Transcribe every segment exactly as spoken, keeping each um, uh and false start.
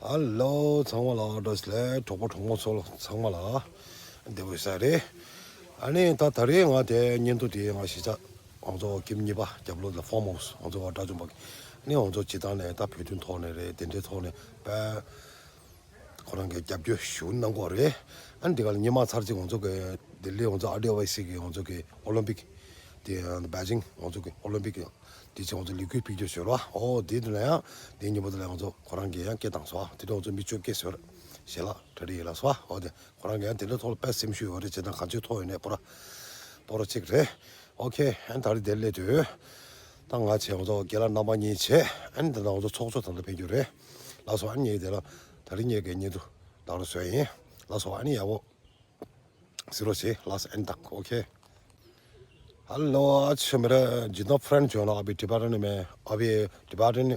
ཧ་ལོ་ཚང་མ་ལ་བཀྲ་ཤིས་བདེ་ལེགས། གྲོགས་པོ་གྲོགས་མོ་ཚོ་ལ་ཚང་མ་ལ་བདེ་པོ་ཡོད་ས་རེད། ཨ་ནི་ད་ད་རེས་ང་དེ་བརྙན་ཐུང་དེ་ང་གཞིས་ཆགས་ང་ཚོ་ཀེམ་གཉིས་པ་རྒྱབ་ལོགས་ལ་ཕོམ་ཧའུ་སི་ང་ཚོ་དགྲ་བཅོམ་པ་གི་ཨ་ནི་ང་ཚོ་སྤྱི་བཏང་ནས་ད་བོད་དོན་ཐོག་ནས་རེད། དེ་འདྲའི་ཐོག་ནས་དཔེ་ཁོ་རང་གི་རྒྱབ་སྐྱོར་ཞུ་གནང་གི་རེད། ཨ་ནི་དེ་ག་ལ་ཉི་མ་ཚར་གཅིག་ང་ཚོ་གི་ལྡི་ལི་ང་ཚོ་ཨར་ཌི་ཝའི་སི་གི་ང་ཚོ་གི་ཨོ་ལིམ་པིག་དེ་པེ་ཅིང་ང་ཚོ་གི་ཨོ་ལིམ་པིག་དེ་ཆེད་ང་ཚོ་ལས་འགུལ་སྤེལ་རྒྱུ་ཞུ་རོགས། ཨོ་དེ་དུས་ན་ཡང་དེ་ཉིན་མོ་དེ་ལ་ང་ཚོ་ཁོ་རང་གིས་ཡང་སྐད་བཏང་སོང་། དེ་དུས་ང་ཚོ་མི་བཅོ་བརྒྱད་ཟེར་ཞལ་ལག་གྲ་སྒྲིག་ཡིན་ལ་སོང་། ཨོ་དེ་ཁོ་རང་གིས་ཡང་དེ་འདྲ་ཐོག་ལ་དཔེ་སེམས་ཤུགས་ཡོད་རེད། བྱས་ཙང་གང་ཅི་ཐོག་ཡོད་ནས་སྤོ་ར་སྤོ་ར་གཅིག་རེད། ཨོ་ཁེ། ཨན་ད་རེས་དེར་སླེབས་དུས་ད་ང་བྱས་ང་ཚོ་རྒན་ལགས་རྣམ་པ་གཉིས་བྱས། ཨན་ད་ང་ཚོ་ཚོགས་གཙོ་ད་ལྟ་ཕེབས་རྒྱུ་རེད། ལགས་སོ། ཨན་ངས་དེ་ལ་ད་རེས་ངས་གི་བརྙན་ཐུང་བདག་ལ་བཟོས་ཡིན། ལགས་སོ། ཨ་ནི་ཡག་པོ་གཟིགས་རོགས་བྱེད། ལགས་སོ། ཨན་ད་ཨོ་ཁེ། हेलो, आज मेरा जितना फ्रेंड जो है ना, अभी टिबेटन में, अभी टिबेटन,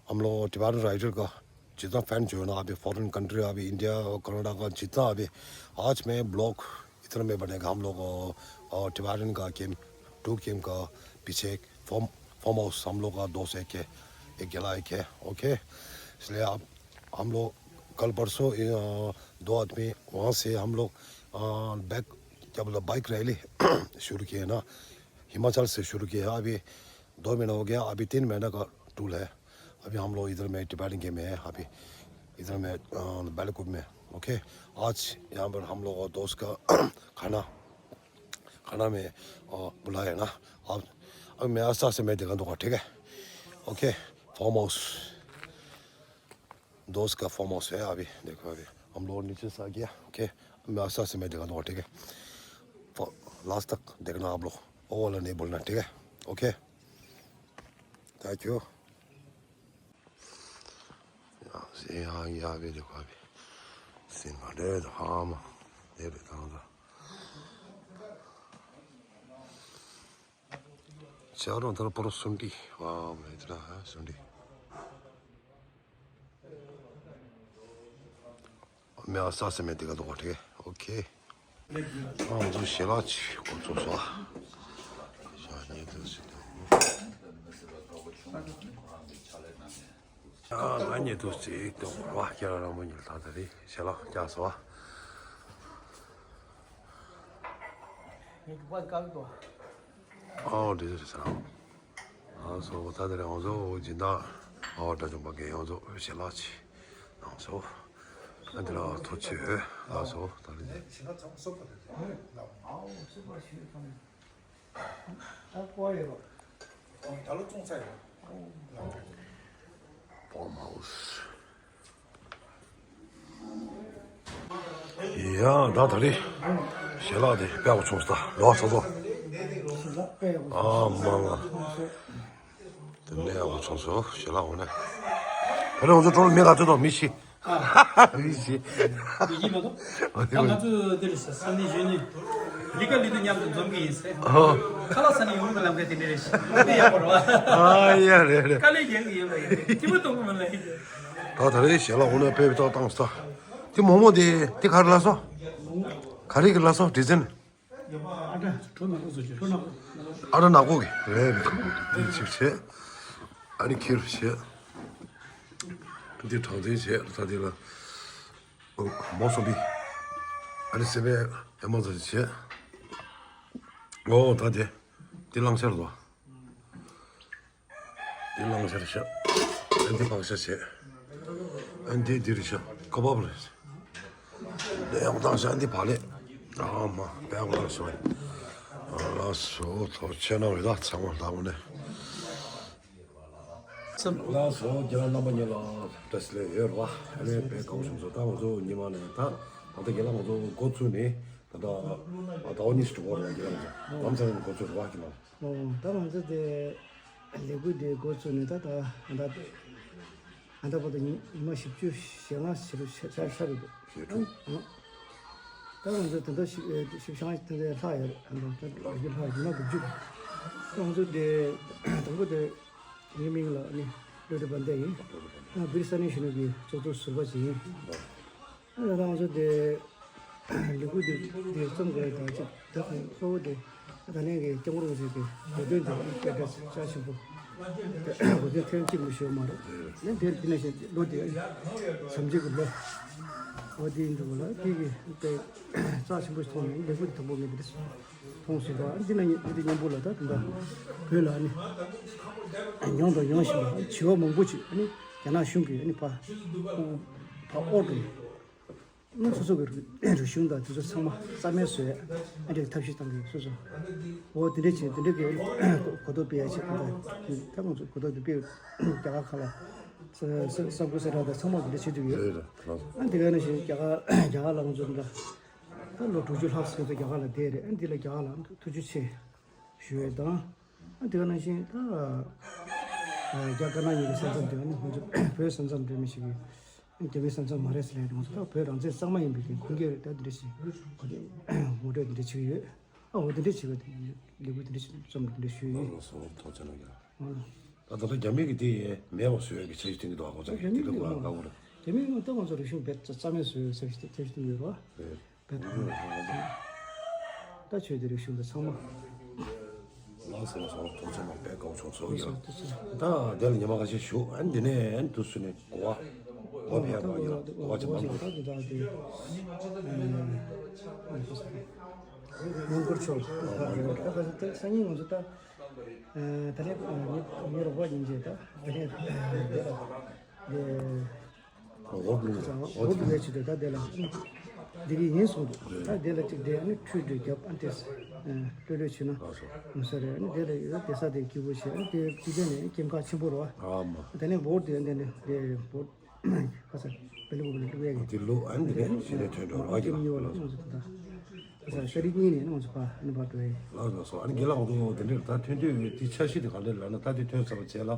हम लोग टिबेटन राइटर का जितना फ्रेंड जो है ना, अभी फॉरेन कंट्री, अभी इंडिया और कनाडा का जितना, अभी आज मैं ब्लॉग इतना में बनेगा। हम लोग, अ, अ, टिबेटन का गेम, टू गेम का पीछे एक फॉर्म, फॉर्म हाउस हम लोग का दोस्त एक है, एक गिला एक है, ओके। इसलिए आप, हम लोग कल परसों, अ, दो आदमी वहाँ से हम लोग, अ, बैक, क्या बोलते, बाइक रैली शुरू किए ना, हिमाचल से शुरू किया है। अभी दो महीना हो गया, अभी तीन महीना का टूर है। अभी हम लोग इधर में टिबेटन गेम में है, अभी इधर में, अ, बैलकुप में। ओके, आज यहाँ पर हम लोग और दोस्त का खाना, खाना में, अ, बुलाया ना। अब, अब मैं आस्ता से मैं दिखा दूंगा, ठीक है? Okay, farm house. दोस्त का फॉर्म हाउस है अभी। देखो, अभी हम लोग नीचे से आ गया। ओके, मैं आस्ता से मैं दिखा दूंगा, ठीक है? लास्ट तक देखना आप लोग, वो वाला नहीं बोलना, ठीक है? Okay, thank you. यहाँ से, यहाँ, यहाँ भी देखो, अभी सीन का दे दो, हाँ, माँ, ये भी था उधर। चारों तरफ पूरा सुंडी, वाह, इतना है सुंडी। मैं आस्ता से मैं दिखा दूंगा, ठीक है? ओके। ང་ཚོ་ཞལ་ལག་ཅིག་འགོ་བཙུགས་སོང་། ཞག་ཉིན་དུ་ཞིག་དང་། ང་ཉིན་དུ་ཅིག་དང་བ་ཁྱེད་རང་རང་མོ་ཉིད་ད་ད་རེད། ཞལ་ལག་བཀྱག་སོང་། ཨོ་འདི་ཟེར་ས། ཨ་སོ་ད་དེ་རིང་ང་ཚོ་སྦྱིན་བདག་ཨ་བ་དགྲ་བཅོམ་པ་རྒན་ཡོངས་རྫོགས་ཞལ་ལག་ཅིག་གནང་སོང་། ཨ་འདི་ལ་ཐུགས་རྗེ་ཆེ། ཨ་སོ་ད་རིང་འདི། ཕོམ་ཧའུ་སི། ཡ་ད་ད་རེས་ཞལ་ལག་དེ་དཔེ་ཡག་པོ་བྱུང་སོང་། ད་ལོ་ཚོ་ཚོ། ཨ་མ་མ། དེ་ནས་ཡག་པོ་བྱུང་སོང་ཞལ་ལག་འོ་ནས། ད་རེས་ང་ཚོ་ཀྲོང་མི་ག་ཚོད་དང་མི་ཤི། མི་ཤི། ཡིན་མ་གཏོགས། ད་ང་ཚོ་འདིར་ས་ས་གནས་གཞོན་ནུ་ལི་ཀ་ལི་དུ་མཉམ་དུ་འཛོམས་ཀྱི་ཡིན་ཟེར། ཨོ། ཁ་ལག་ཟ་ནས་ཡོང་གི་ལམ་ཁ་དེ་འདྲ་རེད་ཤག་དཔེ་ཡག་པོ་རེད་བ། ཨ་ཡ་རེད་རེད། དཀའ་ལས་རྒྱག་གི་ཡོད་མ་ཡིན། ཐི་མ་གཏོང་གི་མ་ལ་ཡིན། ད་ད་རེས་ཞལ་ལག་འོ་ན་དཔེ་བཏང་བཏང་སོང་། དེ་མོག་མོག་དེ་དེ་ག་རེ་ལབ་སོང་། ག་རེ་གི་ལབ་སོང་། ཌི་ཛན། ཨ་ད་གྲོ་ནག་པོ་བཟོ་རྒྱུ། གྲོ་ནག་པོ། ཨ་ད་ནག་པོ་གི་རེད་རེད། དེ་གཅིག་བྱས། ཨ་ནི་ཁིར་བྱས། དེ་གྲངས་འཛིན་བྱས། ད་དེ་ལ་མོ་སོ་བི། ཨ་ནི་སེ་བའི་ཨེ་མ་ཟ་བྱས། ཨོ་ད་དེ་དེ་གླང་ཤར་དོ། འདི་གླང་ཤར་བྱས། ཨ་འདི་ཕག་ཤར་བྱས། ཨ་འདི་འདི་རེད་ཤག་ཀ་བབ་རེད། འདི་ཡང་བཏང་ཤག་འདི་བག་ལེབ། ཨ་མ་དཔེ་ཡག་པོ་བླངས་སོང་། ཨ་ལགས་སོ། ཐུགས་རྗེ་གནང་བའི་ད་ཚང་མ་ལྟ་བུ་ནས། ལགས་སོ། རྒན་ལགས་རྣམ་པ་གཉིས་ལ་བཀྲ་ཤིས་བདེ་ལེགས་ཡོད་རེད་བ། ཨ་ནི་དཔེ་དགའ་པོ་བྱུང་སོང་། ད་ང་ཚོ་ཉི་མ་ནས་ད་ད་ལྟ་རྒན་ལགས་ང་ཚོ་འགོ་བཙུགས་ནས་ད་ལྟ་ཟླ་བ་གཉིས་ཤིག་འགྲོ་གི་རེད་བ། རྒན་ལགས་ལམ་སང་ནས་འགོ་བཙུགས་རེད་བ། རྒན་ལགས། ཨོ། ད་ང་ཚོ་དེ་ལས་འགུལ་དེ་འགོ་བཙུགས་ནས་ད་ད་ད་ད་ད་བར་དུ་ཉི་ཉི་མ་བཞི་བཅུ་ཞེ་ལྔ་ཞེ་དྲུག་ཤར་ཤར་རེད་འདུག་ཞེ་དྲུག་ཨང་། ད་ང་ཚོ་དེ་འདྲ་ཞིག་ཨེ་བཞི་བཅུ་ཞེ་ལྔ་དེ་འདྲ་ལྷག་ཡོད་རེད། ཨང་། ད་ལོ་རྒྱུས་ལྷག་ཉི་མ་དགུ་བཅུ། ད་ང་ཚོ་དེ་དང་པོ་དེ་ངའི་མིང་ལ་ནི་བློ་གྲོས་དཔལ་ལྡན་ཡིན། ང་བིར་ས་གནས་གཞོན་ནུ་གི་ཚོགས་གཙོ་ཟུར་པ་ཅིག་ཡིན། ད་ང་ཚོ་དེ་ལས་འགུལ་འདི་འདི་རྩོམ་དགོས་དང་ཅིག་ད་གཙོ་བོ་དེ་ད་ལན་གྱི་སྐྱབས་མགོན་རིན་པོ་ཆེ་གི་བོད་དོན་དེ་སྐད་སྒྲ་རྩ་ཆེན་པོ་ འོ་དེ་ཐེངས་གཅིག་མི་ཤོར་མ་རེད། ནས་དེར་དེ་ནས་བཞིན་ལོ་དེ་བྱམས་བརྩེ་གི་ལོ། འོ་དེ་ཡིན་འདུག་ལ་དེ་གི་དཔེ་རྩ་ཆེན་པོ་ཞིག་མཐོང་ནས་ལེགས་པོ་དེ་དང་པོ་ངས་དེ་མཐོང་ཟིན་པ། འདི་ན་འདི་དེ་མཉམ་པོ་ལ་ད་དེ་འདྲ་བོད་ལ་ནི་ཡོང་དང་ཡོང་བཞིན་པ་བྱིས་པ་མང་པོ་ཅིག་ནི་རྒྱ་ནག་གཞུང་གིས་ནི་ཕ་ཕ་ཨོ་ཏུ་ནི་སོ་སོ་གི་རིག་གཞུང་དང་དེ་ཚོ་ཚང་མ་རྩ་མེད་བཟོས་ཨ་འདྲའི་ཐབས་ཤེས་བཏང་གི་སོ་སོ། འོ་དེ་འདྲ་བྱས་དེ་འདྲ་གི་གོ་རྟོགས་སྤེལ་ཡ་ཆེད་དུ་ད་ང་ཚོ་གོ་རྟོགས་དེ་སྤེལ་རྒྱ་གར་ཁག་ལ་ས་ས་ས་ཁུལ་ས་ཁྲ་དང་ཚང་མ་དེ་འདྲ་བྱེད་དུ་ཡོད། ཨ་དེ་ག་ནང་བཞིན་རྒྱ་གར་རྒྱ་གར་ལ་ང་ཚོ་འདྲ་ད་ལོ་དྲུག་ཅུ་ལྷག་ཙམ་དུ་རྒྱ་གར་ལ་བསྡད་རེད། ཨ་འདི་ལ་རྒྱ་གར་ལ་ཐུགས་རྗེ་ཆེ་ཞུ་ཡས་དང་། ཨ་དེ་ག་ནང་བཞིན་ད་རྒྱ་དཀར་ནག་གཉིས་ཀྱི་ས་མཚམས་དེ་ནི་ང་ཚོ་བོད་ས་མཚམས་འདྲ་མི་ཞིག་གི་རྒྱ་མིའི་ས་མཚམས་མ་རེད་ཟེར་ལས་ང་ཚོ་ད་བོད་རང་བཙན་གཙང་མ་ཡིན་པའི་གི་ཁུངས་སྐྱེལ་རེད། ད་འདི་འདྲ་ཞིག་ངོ་སྤྲོད་འདི་འདྲ་བྱེད་ཀྱི་ཡོད། ཨ་འོ་འདི་འདྲ་བྱེད་པ་དེ་ལེགས་པོ་འདི་འདྲ་ཞིག་རྩོམ་འདི་འདྲ་ཞུས་ཡིན། ལགས་སོ། ཐུགས་རྗེ་གནང་རྒྱལ། ད་ད་ལྟ་རྒྱ་མི་གི་དེ་མེད་པ་བཟོ་ཡ་གི་འཆར་གཞི་བཏིང་གི་འདུག་ཨ་ཁོང་ཚོ་གི་དེ་ལ་ང་དགའ་པོ་རེད། རྒྱ་མི་ང་ད་ང་ཚོ་རིག་གཞུང་རྦད་རྩ་མེད་བཟོ་ཡ་འཆར་གཞི་འཆར་གཞི་བཏིང་ཡོད་རེད་བ། རེད། རྦད་དེ་ད་ཆོས་དེ་རིག་གཞུང་དེ་ཚང་མ། ལགས་སོ་ལགས་སོ། ཐུགས་རྗེ་གནང་། དཔེ་དགའ་བོ་བྱུང་སོང་ཡ། ད་དེ་ལ་ཉི་མ་ཁ་ཤས་བཞུགས། ཨ་འདི་ནས་ཨ་དུས་སུ་ནས་གོ་བ་གོ་བ་ཕེབས་པ་ཡིན་ལ་གོ་བ་ཅིག་མ་འདུག་མོན་གྷོ་ཕྱོགས་ད་ག་ཚོད་ད་སང་ཉིན་ང་ཚོ་ད་ད་ལན་ངའི་ངའི་རོགས་པ་ཡིན་རྗེས་ད་ད་ལན་དེ་ལ་དེ། འོག་ལུང་འོག་ལུང་བའི་ཆེད་དུ་ད་དེ་ལ་བསྡད་ཀྱི་ཡིན་གསུངས་འདུག་ད་དེ་ལ་ཅིག་བསྡད་ནས་ཁྲུས་འདྲ་རྒྱབ་ཨ་དེ་ལྷོད་ལྷོད་བྱས་ན་ང་ཚོ་རེད། ཨ་ནི་དེ་ལ་ཡོད་བསྡད་ས་དེ་སྐྱིད་པོ་བྱས། ཨ་ནི་དེ་དེ་དེ་ནས་སྐྱེམས་ཁ་ཆེན་པོ་རེད་བ། དེ་ནས་འབོར་དེ་དེ་ནས་དེ་འབོར་ཁ་ས་བེ་ལུ་བེ་ལུ་བེ་གི་དེ་ལོ་ཨ་ནི་དེ་ནས་ཞེ་ནས་ཐོན་འགྲོ་རེད་བ། སྐྱེམས་ཉོ་ལ་ང་ཚོ་ད་ད་ས་ས་རིག་གཉིས་ནས་ང་ཚོ་ཕ་ཨ་ནི་ཕ་འགྲོ་ཡིན། ལགས་ལགས་སོ། ཨ་ནི་རྒན་ལགས་ང་ཚོ་དེ་འདྲས་ད་ཐོན་དུས་དེ་འཆར་གཞི་དེ་ག་འདྲས་ལབ་ན་ད་དེ་ཐོན་ཚར་བ་བྱས་ལ།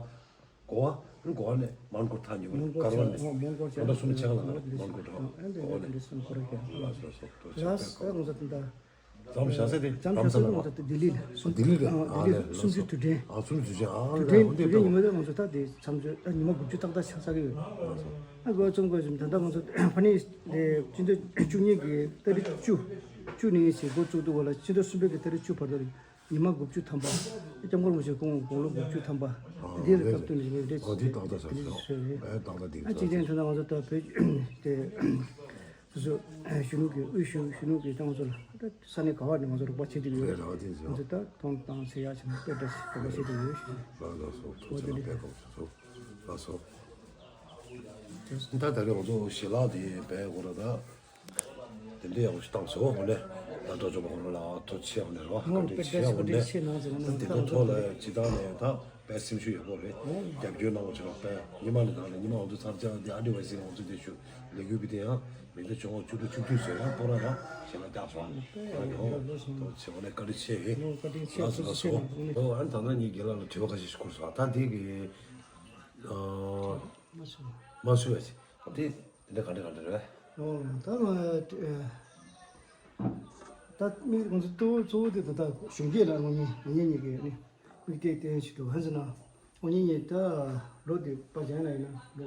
གོ་བ། གོ་བ་ནས་མོན་གྷོ་ཐག་ཉེ་བོ་མོན་གྷོ་གར་བ་ཆ་ནས་མོན་གྷོ་ཆ་ང་འདྲ་སུམ་ཆ་ལ་ང་མོན་གྷོ་གྲོགས་ཨ་འདྲ་གོ་བ་ནས་འདྲ་སུམ་ཁོ་ར་ཁྱེད་ལ་སོ་སོ་ཏོ་ཆ་ལ་ཏོ་ང་ཚོ་དེ་འདྲ་ཙམ་བཞག་ས་དེ་ཙམ་བཞག་ས་ལ་ང་ཚོ་དེ་ལྡི་ལི་ལ་སུམ་ལྡི་ལི་ལ་ཨ་ལྡི་ལི་ལ་སུམ་ཅུ་དུས་དྲན་ཨ་སུམ་ཅུ་དུས་དྲན་ཨ་དུས་དྲན་དུས་དྲན་ཉི་མ་དེ་ང་ཚོ་ད་དེ་མཚམས་ཚོད་ད་ཉི་མ་དགུ་བཅུ་ཏག་ཏག་ཆགས་ཚར་གི་ཡོད། ཨ་གོ་བ་ཙམ་གོ་ཙམ་ད་ལྟ་ང་ཚོ་ཕ་ནི་དེ་སྤྱི་ཟླ་བཅུ་གཉིས་ཀྱི་ཏ་རིག་བཅུ་བཅུ་ནས་ཞེས་འགོ་བཙུགས་འདུག་ག་ལ་སྤྱི་ཟླ་གསུམ་པའི་གི་ཏ་རིག་བཅུ་བར་དུ་རེད། ཉི་མ་དགུ་བཅུ་ཐམ་པ། སྐྱབས་མགོན་རིན་པོ་ཆེ་སྐུ་ངོ་དགུང་ལོ་དགུ་བཅུ་ཐམ་པ། ཨ་འདི་ལ་ལས་སྐབས་དོན་ལ་ཞིག་རེད། ཨོ་འདི་ཏག་ཏག་ཆགས་སོང་། ཨེ་ཏག་ཏག་འདི་ཨ་གཅིག་ཆགས་ཅན་སོང་། ད་ང་ཚོ་ད་བོད་དེ་སོ་སོ་གཞོན་ནུ་གི་དབུས་གཞོན་གཞོན་ནུ་གི་ཏང་ཚོ་ལ་ད་ས་གནས་ག་བ་ནས་ང་ཚོ་རོགས་པ་བྱེད་ཀྱི་ཡོད། རེད་རེད། ཨོ་འདི་ང་ཚོ་ད་གཏོང་སྟངས་ཟེར་ཡག་ཆེན་པོ་དཔེ་འདྲ་ཞིག་རོགས་པ་བྱེད་ཀྱི་ཡོད། ལགས་ལགས་སོ། ཐུགས་རྗེ་གནང་། དཔེ་དགའ་བོ་བྱུང་སོང་། ལགས་སོ། ད་ད་རེས་ང་ཚོ་ཞལ་ལག་དེ་བས་གོ་ར་ད། དེ་འདྲའི་ཡག་པོ་ཞིག་བཏང་སོང་། འོ་ནས་ད་འགྲོ་ཆོག་པ་ཧོ་ལ་ཐུགས་རྗེ་ཆེ། འོ་ནས་རོ་བཀའ་དྲིན་ཆེ། འོ་ནས་དེ་འདྲའི་ཐོག་ལ་ཇི་ལྟར་ནས་ད་དཔེ་སེམས་ཤུགས་ཡོད་པོ་རེད། རྒྱབ་སྐྱོར་གནང་བ་ཆེ་རོགས་དཔེ་ཉི་མ་ནས་ད་ནས་ཉི་མ་ང་ཚོ་ཚར་བཅར་འདི་ཨ་འདྲི་བ་ཟིན་ང་ཚོ་དེ་ཞུ་ལས་འགུལ་བི་དེ་ཡང་མི་འདི་ཆུང་བཅུ་དྲུག་བཅུ་བདུན་ཟེར་ཡང་སྤོ་ར་ཡང་ཞེ་ལ་རྒྱག་སོང་། ཨ་ནི་ཧོ་ཐུགས་རྗེ་ཆེ། འོ་ནས་བཀའ་དྲིན་ཆེ་ཡིན། ལགས་སོ་ལགས་སོ། ཨོ་ཨ་ནི་ད་ལྟ་ངའི་རྒན་ལགས་ལ་དྲི་བ་ཁ་ཤས་ཤིག་བསྐུར་སོང་། ད་དེ་གི་མ་སུ་བས་དེ་དེ་འདྲ་ག་འདྲ་ག་འདྲ་རེད། ཨོ་ད་ང་ད་མི་ང་ཚོ་གཙོ་བོ་གཙོ་བོ་དེ་ད་ལྟ་གཞོན་སྐྱེས་ལ་ང་གཉིས་ང་གཉིས་གཉིས་ཀྱི་ནི་དམིགས་གཏད་བསྟན་ཞིག་འདུག་ཧན་ཟེར་ན་ང་གཉིས་གཉིས་ད་ལོ་དེ་པ་ཅན་ལ་ཡིན་ན་ལོ་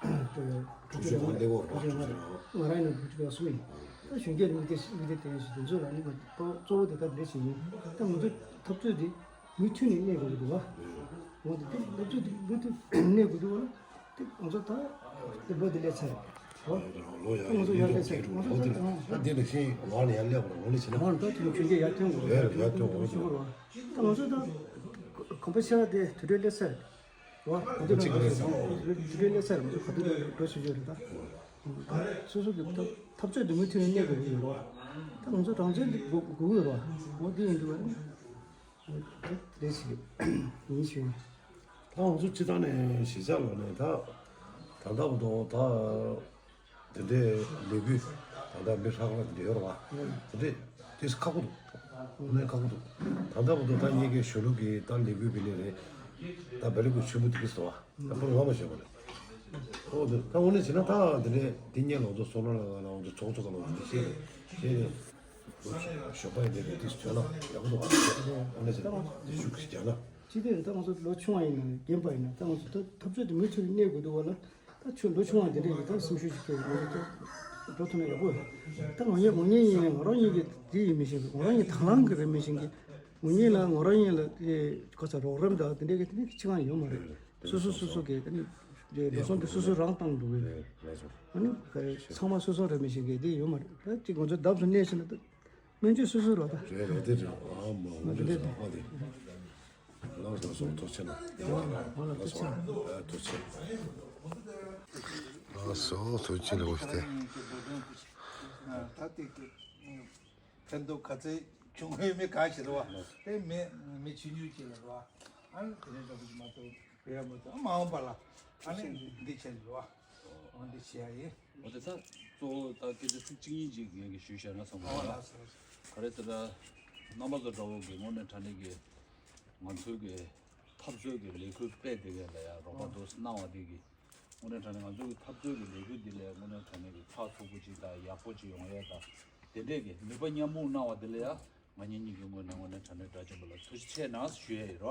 དྲུག་ཅུ་རེད། དྲུག་ཅུ་ང་ལས་འོག་དྲུག་ཅུ་ང་རང་ཡིན་ན་དྲུག་ཅུ་ང་གསུམ་ཡིན། ད་གཞོན་སྐྱེས་ལ་དམིགས་གཏད་དམིགས་གཏད་བསྟན་ཞིག་དེ་ཚོ་ལ་ནི་ང་གཙོ་བོ་དེ་ད་འདི་ཞིག་ཡིན། ད་ང་ཚོ་འཐབ་རྩོད་དེ་མུ་མཐུད་ནས་གནས་དགོས་ཀྱི་འདུག་བ། འོ་དེ་དེ་ལབ་ཚོད་དེ་མུ་མཐུད་གནས་དགོས་འདུག་བ། དེ་ང་ཚོ་ད་དེ་ལོ་དེ་སླེབས་ཚར་རེད་བ། ལོ་ཡག་ད་ང་ཚོ་ཡར་སླེབས་ཚར་རེད། ང་ཚོ་ད་ད་ད་དེ་ལ་ཤེས་ང་ནི་ཡར་སླེབས་པ་ལ་ངོ་ལི་ཆེ་ན། ང་ད་དེ་ལ་ཆུང་ཆུང་ཡར་ཐོན་དགོས་རེད། ཡར་ཐོན་དགོས་རེད། ད་ང་ཚོ་ད་གོམ་པ་ཤར་དེ་དུས་ཚོད་སླེབས་ཚར་རེད་བ། ང་ཚོ་ད་དུས་ཚོད་སླེབས་ཚར་རེད། ང་ཚོ་ག་དུས་འགྲོ་ཆོག་ཆོག་རེད་ད། སོ་སོ་གི་ད་འཐབ་རྩོད་དེ་མུ་མཐུད་ནས་གནས་དགོས་ཀྱི་ཡོད་རེད་བ། ད་ང་ཚོ་རང་བཙན་དེ་དགོས་དགོས་ཀྱི་ཡོད་རེད་བ། འོ་དེ་ཡིན་དུས་བ། རེད་ཞིག་ཡིན་ཞུ། ད་ང་ཚོ་སྤྱི་བཏང་ནས་གཞིས་ཆགས་ལ་ནས་ད་ད་ལྟ་བར་དུ་ད་དེ་འདྲའི་ལས་འགུལ་ད་ལྟ་མི་ཧྲག་ལ་དེ་འདྲ་ཡོད་རེད་བ། དེ་འདྲའི་དེ་ཁག་པོ་འདུག་དངོས་གནས་ཁག་པོ་འདུག་ད་ལྟ་བར་དུ་ད་ངེད་ཀྱི་གཞོན་ལུགས་ཀྱི་ད་ལས་འགུལ་བི་ལས་རེད། ད་བེ་ལི་ཀུ་ཆུ་མོ་དེ་གིས་སོ་བ་ད་པུར་ངོ་མ་བྱས་པ་རེད། ཨོ་དེ་ད་དངོས་གནས་བྱས་ན་ད་དེ་འདྲའི་དེ་སྔོན་ལ་ང་ཚོ་སོ་ན་ལ་ང་ཚོ་ཚོགས་གཙོ་ག་ལ་དེ་ཤེས་རེད་ཤེས་རེད། ཞོགས་པ་ཡི་དེ་རེད་དེ་ཐོན་ན་ཡག་པོ་འདུག་བ། དངོས་གནས་བྱས་ན་དེ་ཤུགས་ཀྱིས་རྒྱག་ན། ཅི་སྟེ་ད་ང་ཚོ་ལོ་ཆུང་བ་ཡིན་ན་རྒན་པ་ཡིན་ན་ད་ང་ཚོ་ད་འཐབ་རྩོད་དེ་མུ་མཐུད་ནས་གནས་དགོས་འདུག་བ་ལ། ད་ཁྱོད་ལོ་ཆུང་བ་དེ་འདྲ་ཡིན་ད་སེམས་ཤུགས་ཤིག་སྐྱེ་ཡོད་ད་འགྲོ་ཐུབ་ན་ཡག་པོ་ཡོད། ད་ང་གཉིས་ང་གཉིས་ཡིན་ན་ང་རང་གཉིས་ཀྱི་དེ་ཡིན་མི་ཤེས་གི་ང་རང་གཉིས་དང་བླངས་གི་རེད་མི་ཤེས་གི་ངོ་ཉིད་ལ་ངོ་རང་ཉིད་ལ་དེ་ཁོ་ཚོ་རོགས་རམ་དང་དེ་འདྲའི་གི་དེ་འདྲའི་ཅི་གང་ཡོད་མ་རེད། སོ་སོ་སོ་སོ་གི་དེ་ནི་དེ་འགྲོ་སོང་དེ་སོ་སོ་རང་བཏང་འགྲོ་གི་རེད། ཨ་ནི་ག་རེ་ཚང་མ་སོ་སོ་རེད། མི་ཤེས་གི་དེ་ཡོད་མ་རེད། ད་ཅིག་ང་ཚོ་བརྡབ་སུ་གནས་ཕྱིན་ན་ད་སྨན་བཅོས་སོ་སོ་རོགས་ད། རེད་རེད་དེ་རེད། ཨ་མ་ང་ཚོ་དེ་ལག་པ་དེ། ལགས་ལགས་སོ་ཐུགས་རྗེ་ཆེ་ལགས། ལགས་ལགས་ཐུགས་རྗེ་ཆེ་ལགས། ཐུགས་རྗེ་ཆེ། ལགས་སོ་ཐུགས་རྗེ་ཆེ་ལགས། ད་དེ་གི་ཕན་ཐོགས་ག་ཚད་བྱུང་ཡོད་མེད་ག་ཞིག་རེད་བ། དེ་མི་མི་ཆུང་ཆུང་ཅིག་ལ་རེད་བ། ཨ་ནི་དེ་འདྲ་འདྲ་པོ་ཞིག་མ་གཏོགས་བེད་མི་ཐུབ། མ་འོངས་པ་ལ་ཨ་ནི་འདི་བྱས་རེད་བ། འོ་འདི་བྱས་ཡིན། འོ་དེ་ཚ་གཙོ་བོ་ད་སྐད་ཆ་ཚིག་གཅིག་གཉིས་ཅིག་ངས་ཀྱི་ཞུས་བཞག་ན་བསམ་གྱི་འདུག་ལ། ག་རེ་ཟེར་ན། རྣམ་པ་ཚོ་འདྲ་བོ་གི་དངོས་གནས་དྲང་གནས་ཀྱི་ང་ཚོའི་གི་འཐབ་རྩོད་ཀྱི་ལས་འགུལ་སྤེལ་བསྡད་མཁན་ལ་ཡང་རོགས་པ་འདུག་གནང་བ་དེ་གི་དངོས་གནས་དྲང་གནས་ང་ཚོའི་གི་འཐབ་རྩོད་ཀྱི་ལས་འགུལ་འདི་ལ་དངོས་གནས་དྲང་གནས་ཀྱི་ཕར་ཚུགས་པོ་ཅིག་དང་ཡག་པོ་ཅིག་ཡོང་ཡས་དང་དེ་འདྲས་ཀྱི་ནུས་པ་མཉམ་སྤུངས་གནང་བ་དེ་ལ་ཡང་། ང་གཉིས་གཉིས་ཀྱི་ངོས་ནས་དངོས་གནས་དྲང་གནས་དྲ་ཆེན་པོ་ལ་ཐུགས་རྗེ་ཆེ་གནང་ཞུ་ཡས་ཡིན་རོ།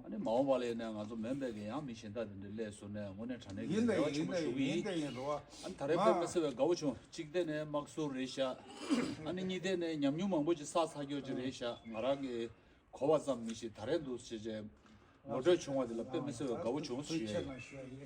ཨ་ནི་མ་འོངས་པ་ལ་ཡིན་ན་ང་ཚོ་མིན་པའི་གི་ཡང་མི་གཞན་དག་དེ་འདྲ་སླེབས་སོང་ན་དངོས་གནས་དྲང་གནས་ཀྱི་ཡིན་ད་རེ་བ་ཡིན་ཆེན་པོ་ད་ཞུ་གི་ཡིན་ཡིན། ད་ཡིན་རོ། ཨ་ནི་ད་རེས་དཔེ་མི་སྲིད་པའི་དགའ་བོ་བྱུང་། གཅིག་དེ་ནས་དམག་ཟོར་རེད་ཤག་ཨ་ནི་གཉིས་དེ་ནས་ཉམས་མྱོང་མང་པོ་ཅིག་བསགས་ཚར་ཀྱོག་ཅིག་རེད་ཤག་ང་རང་གི་གོ་བ་ཙམ་མི་ཤེས། ད་རེས་འདུག་ཟེར་བྱས་ངོ་སྤྲོད་བྱུང་བ་དེ་ལ་དཔེ་མི་སྲིད་པའི་དགའ་བོ་བྱུང་ཞུ་ཡ་ཡིན།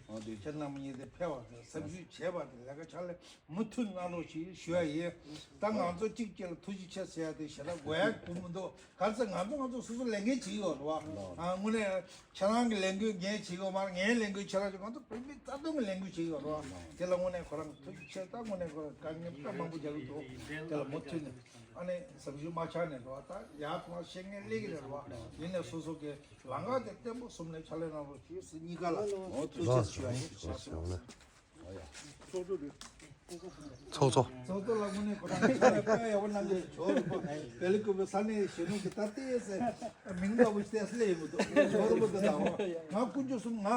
ཨ་དེ་ཁྱེད་རྣམ་གཉིས་དེ་ཕེབས་པ་དང་བསམ་ཞིབ་བྱས་པ་དེ་ལས་ཀ་ཕྱག་ལས་མུ་མཐུད་གནང་རོགས་ཞེས་ཞུ་ཡ་ཡིན། ད་ང་ཚོ་གཅིག་གཅིག་ལ་ཐུགས་རྗེ་ཆེ་ཟེར་ཡ་དེ་ཞེ་དྲག་དགོས་ཡ་དགོས་མི་འདུག་ག་ཚོད་ང་ཚོ་ང་ཚོ་སོ་སོ་ལས་འགན་བྱེད་ཀྱི་ཡོད་རེད་བ། ཨ་དངོས་གནས་ཁྱེད་རང་གི་ལས་འགུལ་ངས་བྱེད་ཀྱི་ཡོད་མ་རེད། ངའི་ལས་འགུལ་ཁྱེད་རང་བྱེད། ང་ཚོ་བོད་མི་རྩ་དོན་གྱི་ལས་འགུལ་བྱེད་ཀྱི་ཡོད་རེད་བ། དེ་ལ་དངོས་གནས་ཁོ་རང་ཐུགས་རྗེ་ཆེ། ད་དངོས་གནས་ཁོ་རང་དཀའ་ངལ་དཔེ་མང་པོ་རྒྱག་གི་འདུག་དེ་ལ་མུ་མཐུད་ནས་ཨ་ནི་བསམ་ཞིབ་མ་ཆག་ནས་རེད་བ། ད་ཡར་ཐོན་ཤེས་མཁན་སླེབས་ཀྱི་རེད་བ། ཡིན་ནས་སོ་སོ་གི་ལམ་ཁ་དེ་བརྟན་པོ་བཟུང་ནས་ཕྱག་ལས་གནང་རོགས་ཞེས་སུ་གཉིས་ཀ་ལ་ཐུགས་རྗེ་ཆེ་ཞུ་ཡ་ཡིན། ཚོགས་གཙོ། ཚོགས་གཙོ་ལ་དངོས་གནས་ཁོ་རང་གི་ཕྱག་ལས་དཔེ་ཡག་པོ་གནང་གི་འདུག་བལ་ཡུལ་ཁུལ་གྱི་ས་གནས་གཞོན་ནུ་གི་ད་ལྟའི་སེ་མིང་འདྲ་པོ་ཞིག་ཏེ་སླེབས་ཡོང་གི་འདུག་ཇོ་རུ་པོ་དེ་དང་ང་དཀོན་མཆོག་གསུམ་ང་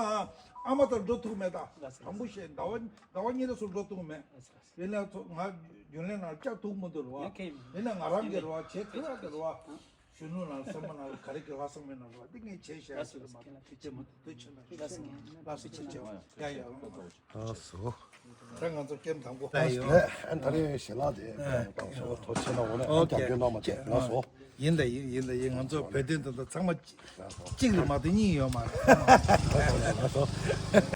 ཨ་མ་དང་འགྲོ་ཐུབ་མེད། ད་དང་པོ་བཤད། ཟླ་བ་ཟླ་བ་གཉིས་རེ་སུ་འགྲོ་ཐུབ་མེད། དེ་ནས་ང་རྒྱུན་ལས་ནང་བཅར་ཐུབ་མི་འདུག་རེད་བ། དེ་ནས་ང་རང་གི་རེད་བ་བྱེད་ཐུབ་ཡ་དེ་རེད་བ། གཞོན་ནུ་ལ་སེམས་པ་ནང་ལ་ག་རེ་གི་ལྷག་བསམ་མེད་ན་རོགས་འདི་ངས་བྱས་བཞག་ཟེར་མ་གཏོགས་དེ་བྱེད་མ་ཐུབ། ཐུགས་རྗེ་ཆེ་ལགས། ལགས་སོ་ཆེ་ཆེ་བ་ཡ་ཡ། ལགས་སོ། ད་ང་ཚོ་སྐྱེམས་དང་པོ་ཨ་ཡོད། ཨ་ད་རེས་ཞལ་ལག་དེ་ཨ་བཏང་སོང་། ཐུགས་རྗེ་ཆེ་གནང་། འོ་ན་ཨ་ཨོ་ཀེ། རྒྱབ་སྐྱོར་གནང་མ་ཐུབ། ལགས་སོ། ཡིན་ད་ཡིན། ཡིན་ད་ཡིན། ང་ཚོ་བོད་དོན་དོན་དག་ཚང་མ་གཅིག་ལས་མ་གཏོགས་གཉིས་ཡོད་མ་རེད། ལགས་སོ།